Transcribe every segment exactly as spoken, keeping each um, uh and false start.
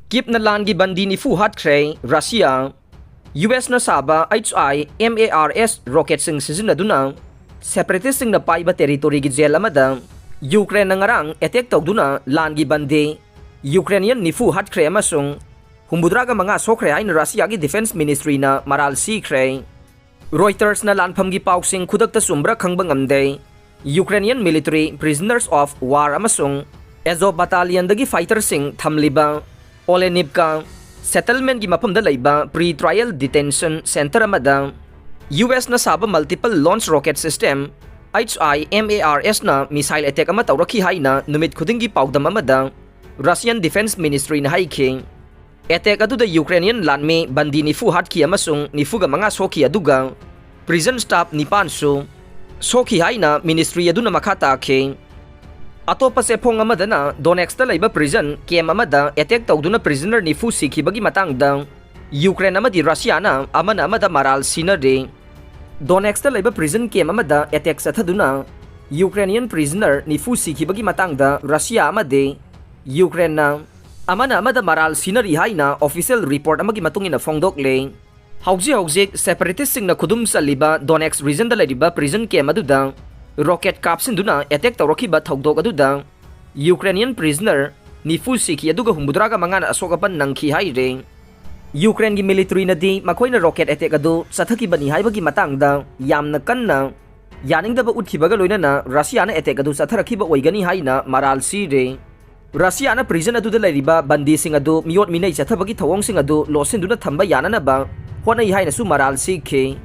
ꯀꯤꯞꯅ ꯂꯥꯟꯒꯤ ꯕꯟꯗꯤ ꯅꯤꯐꯨ ꯍꯥꯠꯈ꯭ꯔꯦ꯫ Russia. U ꯑꯦꯁꯅ ꯁꯥꯕ H I M A R S ꯔꯣꯀꯦꯠꯁꯤꯡ ꯁꯤꯖꯤꯟꯅꯗꯨꯅ separatistꯁꯤꯡꯅ ꯄꯥꯏꯕ territoryꯒꯤ ꯖꯦꯜ ꯑꯃꯗ ꯌꯨꯀ꯭ꯔꯦꯟꯅ ꯉꯔꯥꯡ attack ꯇꯧꯗꯨꯅ ꯂꯥꯟꯒꯤ ꯕꯟꯗꯤ ꯌꯨꯀ꯭ꯔꯦꯅꯤꯌꯟ ꯅꯤꯐꯨ ꯍꯥꯠꯈ꯭ꯔꯦ ꯑꯃꯁꯨꯡ ꯍꯨꯝꯐꯨꯇꯔꯥꯒ ꯃꯉꯥ ꯁꯣꯛꯈ꯭ꯔꯦ ꯍꯥꯏꯅ ꯔꯁꯤꯌꯥꯒꯤ defence ministryꯅ ꯃꯔꯥꯜ ꯁꯤꯈ꯭ꯔꯦ꯫ Reutersꯅ ꯂꯥꯟꯐꯝꯒꯤ ꯄꯥꯎꯁꯤꯡ ꯈꯨꯗꯛꯇ ꯆꯨꯝꯕ꯭ꯔꯥ ꯈꯪꯕ ꯉꯝꯗꯦ꯫ Ukrainian military prisoners of war ꯑꯃꯁꯨꯡ Azov battalionꯗꯒꯤ fighterꯁꯤꯡ ꯊꯝꯂꯤꯕ Olenivka settlementꯀꯤ ꯃꯐꯝꯗ ꯂꯩꯕ pre-trial detention centre ꯑꯃꯗ ꯌꯨ ꯑꯦꯁꯅ ꯁꯥꯕ multiple launch rocket system H I M A R ꯑꯦꯁꯅ missile attack ꯑꯃ ꯇꯧꯔꯛꯈꯤ ꯍꯥꯏꯅ ꯅꯨꯃꯤꯠ ꯈꯨꯗꯤꯡꯒꯤ ꯄꯥꯎꯗꯝ ꯑꯃꯗ Russian Defence Ministryꯅ ꯍꯥꯏꯈꯤ꯫ Attack ꯑꯗꯨꯗ Ukrainian ꯂꯥꯟꯃꯤ ꯕꯟꯗꯤ ꯅꯤꯐꯨ ꯍꯥꯠꯈꯤ ꯑꯃꯁꯨꯡ ꯅꯤꯐꯨꯒ ꯃꯉꯥ ꯁꯣꯛꯈꯤ, ꯑꯗꯨꯒ prison staff ꯅꯤꯄꯥꯟꯁꯨ ꯁꯣꯛꯈꯤ ꯍꯥꯏꯅ ministry ꯑꯗꯨꯅ ꯃꯈꯥ ꯇꯥꯈꯤ꯫ ꯑꯇꯣꯞꯄ ꯆꯦꯐꯣꯡ ꯑꯃꯗꯅ Donetskꯇ ꯂꯩꯕ prison camp ꯑꯃꯗ attack ꯇꯧꯗꯨꯅ prisoner ꯅꯤꯐꯨ ꯁꯤꯈꯤꯕꯒꯤ ꯃꯇꯥꯡꯗ ꯌꯨꯀ꯭ꯔꯦꯟ ꯑꯃꯗꯤ ꯔꯁꯤꯌꯥꯅ ꯑꯃꯅ ꯑꯃꯗ ꯃꯔꯥꯜ ꯁꯤꯅꯔꯤ꯫ Donetskꯇ ꯂꯩꯕ prison camp ꯑꯃꯗ attack ꯆꯠꯊꯗꯨꯅ Ukrainian prisoner ꯅꯤꯐꯨ ꯁꯤꯈꯤꯕꯒꯤ ꯃꯇꯥꯡꯗ ꯔꯁꯤꯌꯥ ꯑꯃꯗꯤ ꯌꯨꯀ꯭ꯔꯦꯟꯅ ꯑꯃꯅ ꯑꯃꯗ ꯃꯔꯥꯜ ꯁꯤꯅꯔꯤ ꯍꯥꯏꯅ official report ꯑꯃꯒꯤ ꯃꯇꯨꯡ ꯏꯟꯅ ꯐꯣꯡꯗꯣꯛꯂꯦ꯫ ꯍꯧꯖꯤꯛ ꯍꯧꯖꯤꯛ separatistꯁꯤꯡꯅ ꯈꯨꯗꯨꯝ ꯆꯜꯂꯤꯕ Donetsk regionꯗ ꯂꯩꯔꯤꯕ prison camp ꯑꯗꯨꯗ rocket ꯀꯥꯞꯁꯤꯟꯗꯨꯅ attack ꯇꯧꯔꯛꯈꯤꯕ ꯊꯧꯗꯣꯛ ꯑꯗꯨꯗ Ukrainian prisoner ꯅꯤꯐꯨ ꯁꯤꯈꯤ, ꯑꯗꯨꯒ ꯍꯨꯝꯐꯨꯇꯔꯥꯒ ꯃꯉꯥꯅ ꯑꯁꯣꯛ ꯑꯄꯟ ꯅꯪꯈꯤ ꯍꯥꯏꯔꯦ꯫ ꯌꯨꯀ꯭ꯔꯦꯟꯒꯤ militaryꯅꯗꯤ ꯃꯈꯣꯏꯅ rocket attack ꯑꯗꯨ ꯆꯠꯊꯈꯤꯕꯅꯤ ꯍꯥꯏꯕꯒꯤ ꯃꯇꯥꯡꯗ ꯌꯥꯝꯅ ꯀꯟꯅ ꯌꯥꯅꯤꯡꯗꯕ ꯎꯠꯈꯤꯕꯒ ꯂꯣꯏꯅꯅ ꯔꯁꯤꯌꯥꯅ attack ꯑꯗꯨ ꯆꯠꯊꯔꯛꯈꯤꯕ ꯑꯣꯏꯒꯅꯤ ꯍꯥꯏꯅ ꯃꯔꯥꯜ ꯁꯤꯔꯦ꯫ ꯔꯁꯤꯌꯥꯅ prison ꯑꯗꯨꯗ ꯂꯩꯔꯤꯕ ꯕꯟꯗꯤꯁꯤꯡ ꯑꯗꯨ ꯃꯤꯑꯣꯠ ꯃꯤꯅꯩ ꯆꯠꯊꯕꯒꯤ ꯊꯧꯑꯣꯡꯁꯤꯡ ꯑꯗꯨ ꯂꯣꯠꯁꯤꯟꯗꯨꯅ ꯊꯝꯕ ꯌꯥꯅꯅꯕ ꯍꯣꯠꯅꯩ ꯍꯥꯏꯅꯁꯨ ꯃꯔꯥꯜ ꯁꯤꯈꯤ꯫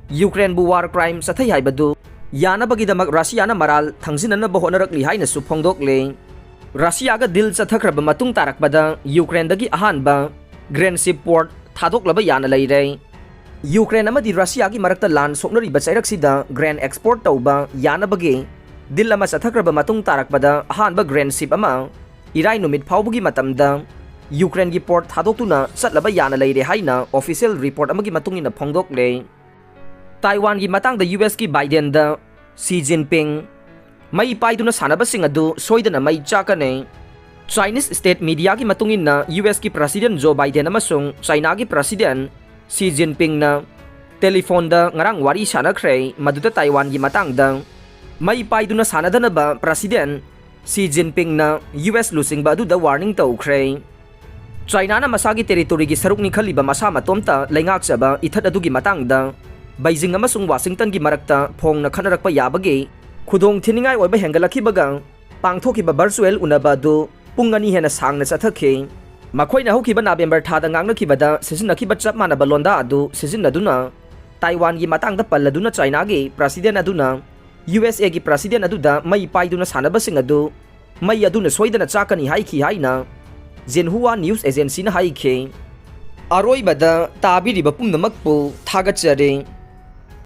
ꯌꯨꯀ꯭ꯔꯦꯟꯕꯨ war crime ꯆꯠꯊꯩ ꯍꯥꯏꯕꯗꯨ ꯌꯥꯅꯕꯒꯤꯗꯃꯛ ꯔꯁꯤꯌꯥꯅ ꯃꯔꯥꯜ ꯊꯪꯖꯤꯟꯅꯅꯕ ꯍꯣꯠꯅꯔꯛꯂꯤ ꯍꯥꯏꯅꯁꯨ ꯐꯣꯡꯗꯣꯛꯂꯦ꯫ ꯔꯁꯤꯌꯥꯒ deal ꯆꯠꯊꯈ꯭ꯔꯕ ꯃꯇꯨꯡ ꯇꯥꯔꯛꯄꯗ ꯌꯨꯀ꯭ꯔꯦꯟꯗꯒꯤ ꯑꯍꯥꯟꯕ grain ship port ꯊꯥꯗꯣꯛꯂꯕ ꯌꯥꯅ ꯂꯩꯔꯦ꯫ ꯌꯨꯀ꯭ꯔꯦꯟ ꯑꯃꯗꯤ ꯔꯁꯤꯌꯥꯒꯤ ꯃꯔꯛꯇ ꯂꯥꯟ ꯁꯣꯛꯅꯔꯤꯕ ꯆꯩꯔꯛꯁꯤꯗ grain export ꯇꯧꯕ ꯌꯥꯅꯕꯒꯤ deal ꯑꯃ ꯆꯠꯊꯈ꯭ꯔꯕ ꯃꯇꯨꯡ ꯇꯥꯔꯛꯄꯗ ꯑꯍꯥꯟꯕ grain ship ꯑꯃ ꯏꯔꯥꯏ ꯅꯨꯃꯤꯠ ꯐꯥꯎꯕꯒꯤ ꯃꯇꯝꯗ ꯌꯨꯀ꯭ꯔꯦꯟꯒꯤ port ꯊꯥꯗꯣꯛꯇꯨꯅ ꯆꯠꯂꯕ ꯌꯥꯅ ꯂꯩꯔꯦ ꯍꯥꯏꯅ official report ꯑꯃꯒꯤ ꯃꯇꯨꯡ ꯏꯟꯅ ꯐꯣꯡꯗꯣꯛꯂꯦ꯫ ꯇꯥꯏꯋꯥꯟꯒꯤ ꯃꯇꯥꯡꯗ ꯌꯨ ꯑꯦꯁꯀꯤ ꯕꯥꯏꯗꯦꯟꯗ ꯁꯤ ꯖꯤꯟꯄꯤꯡ, "ꯃꯩ ꯄꯥꯏꯗꯨꯅ ꯁꯥꯟꯅꯕꯁꯤꯡ ꯑꯗꯨ ꯁꯣꯏꯗꯅ ꯃꯩ ꯆꯥꯛꯀꯅꯤ"꯫ Chinese state mediaꯒꯤ ꯃꯇꯨꯡ ꯏꯟꯅ, ꯌꯨ ꯑꯦꯁꯀꯤ President Joe Biden ꯑꯃꯁꯨꯡ ꯆꯥꯏꯅꯥꯒꯤ President Xi Jinpingꯅ telephone ꯗ ꯉꯔꯥꯡ ꯋꯥꯔꯤ ꯁꯥꯟꯅꯈ꯭ꯔꯦ, ꯃꯗꯨꯗ ꯇꯥꯏꯋꯥꯟꯒꯤ ꯃꯇꯥꯡꯗ ꯃꯩ ꯄꯥꯏꯗꯨꯅ ꯁꯥꯟꯅꯗꯅꯕ President Xi Jinpingꯅ ꯌꯨ ꯑꯦꯁ ꯂꯨꯆꯤꯡꯕ ꯑꯗꯨꯗ warning ꯇꯧꯈ꯭ꯔꯦ꯫ ꯆꯥꯏꯅꯥꯅ ꯃꯁꯥꯒꯤ territoryꯒꯤ ꯁꯔꯨꯛꯅꯤ ꯈꯜꯂꯤꯕ ꯃꯁꯥ ꯃꯇꯣꯝꯇ ꯂꯩꯉꯥꯛꯆꯕ ꯏꯊꯠ ꯑꯗꯨꯒꯤ ꯃꯇꯥꯡꯗ ꯕꯩꯖꯤꯡ ꯑꯃꯁꯨꯡ ꯋꯥꯁꯤꯡꯇꯟꯒꯤ ꯃꯔꯛꯇ ꯐꯣꯡꯅ ꯈꯠꯅꯔꯛꯄ ꯌꯥꯕꯒꯤ ꯈꯨꯗꯣꯡ ꯊꯤꯅꯤꯡꯉꯥꯏ ꯑꯣꯏꯕ ꯍꯦꯟꯒꯠꯂꯛꯈꯤꯕꯒ, ꯄꯥꯡꯊꯣꯛꯈꯤꯕ virtual ꯎꯅꯕ ꯑꯗꯨ ꯄꯨꯡ ꯑꯅꯤ ꯍꯦꯟꯅ ꯁꯥꯡꯅ ꯆꯠꯊꯈꯤ꯫ ꯃꯈꯣꯏꯅ ꯍꯧꯈꯤꯕ ꯅꯕꯦꯝꯕꯔ ꯊꯥꯗ ꯉꯥꯡꯅꯈꯤꯕꯗ ꯁꯤꯖꯤꯟꯅꯈꯤꯕ ꯆꯞ ꯃꯥꯟꯅꯕ ꯂꯣꯟꯗꯥ ꯑꯗꯨ ꯁꯤꯖꯤꯟꯅꯗꯨꯅ, ꯇꯥꯏꯋꯥꯟꯒꯤ ꯃꯇꯥꯡꯗ ꯄꯜꯂꯗꯨꯅ ꯆꯥꯏꯅꯥꯒꯤ President ꯑꯗꯨꯅ ꯌꯨ ꯑꯦꯁ ꯑꯦꯒꯤ President ꯑꯗꯨꯗ ꯃꯩ ꯄꯥꯏꯗꯨꯅ ꯁꯥꯟꯅꯕꯁꯤꯡ ꯑꯗꯨ ꯃꯩ ꯑꯗꯨꯅ ꯁꯣꯏꯗꯅ ꯆꯥꯛꯀꯅꯤ ꯍꯥꯏꯈꯤ ꯍꯥꯏꯅ Xinhua News Agencyꯅ ꯍꯥꯏꯈꯤ꯫ ꯑꯔꯣꯏꯕꯗ ꯇꯥꯕꯤꯔꯤꯕ ꯄꯨꯝꯅꯃꯛꯄꯨ ꯊꯥꯒꯠꯆꯔꯤ꯫